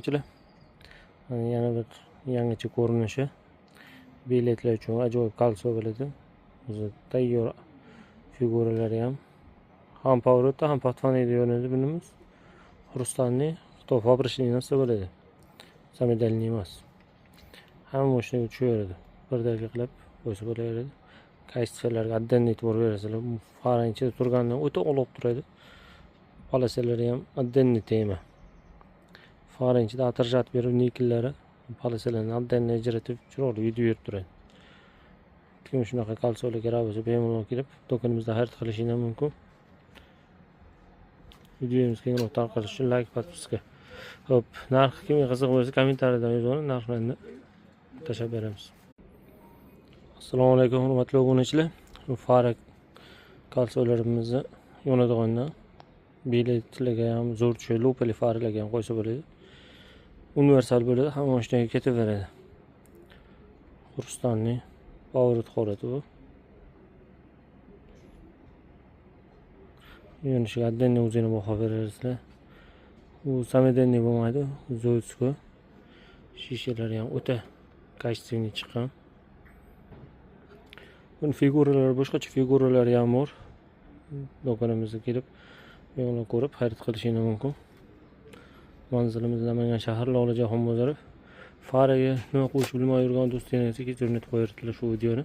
Obunachilar. Yana bir yangicha ko'rinishi. Biletlar uchun ajoyib kolso bo'ladi. O'zi tayyor figuralari ham ham поворотda, ham подфонарда yonadi bunimiz. Хрустальный, Xitoy фабричный narsa bo'ladi. Самодельный emas. Hamma mashinaga tushaveradi. Birdagi qilib qo'ysa bo'laveradi. Качество larga отдельно e'tibor berasizlar. Farang ichida turganidan o'ta olib turadi. Полоса lari ham отдельный тема. Farang ichida отражать berib nikellari полоса larni отдельно ajratib chiroyli video berib turadi. Kim shunaqa колесо lar kerak bo'lsa, bemalol kelib do'konimizda xarid qilishingiz mumkin. Videomiz kengroq tarqalishi uchun layk, подписка. Xo'p, narxi kimga qiziq bo'lsa, kommentariyadan yozib oling, narxlarni tashlab beramiz. Assalomu alaykum, hurmatli obunachilar. Bu fara колесо larimizni yonadigandan biletlarga ham zo'r tushadi, lupali faralarga ham qo'ysa bo'ladi. Universal bo'ladi, hamma mashinaga ketaveradi. Хрустальный поворот holati bu. Yonishiga отдельно o'zini baho berasizlar. U самодельный bo'lmaydi, заводской. Shishalari ham o'ta качественный chiqqan. Buni figuralari, boshqacha figuralari ham bor. Do'konimizga kelib, bemalol ko'rib xarid qilishingiz mumkin. Manzilimiz Namangan shahar, Lola Jahon bozori. Faraga nima qo'yish bilmay yurgan do'stlaringizga jo'natib qo'yardilar shu videoni.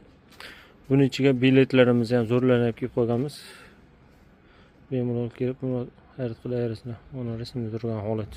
Buni ichiga biletlarimizni ham zo'rlanib olib kelib qo'yganmiz. Bemalol kelib xarid qilaverasizlar. Mana rasmda turgan holat.